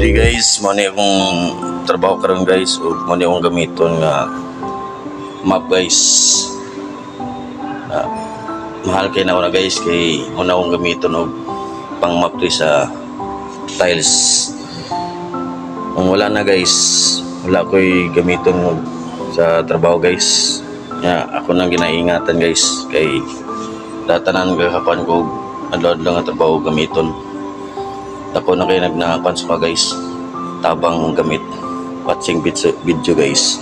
Good day, guys, mao ni akong trabaho karon, guys, ug mao ni akong gamiton nga mop, guys. Ah, mahal kay na na, guys, kay una akong gamiton og pang mop diri sa tiles. Kung wala na, guys, wala ko'y gamiton og sa trabaho, guys. Ya, ako nang ginaingatan, guys, kay datanan kakakuan ko og adlaw-adlaw nga trabaho gamiton. Ako na kayo nagnakuan sa mga, guys. Tabang gamit. Watching video, video, guys.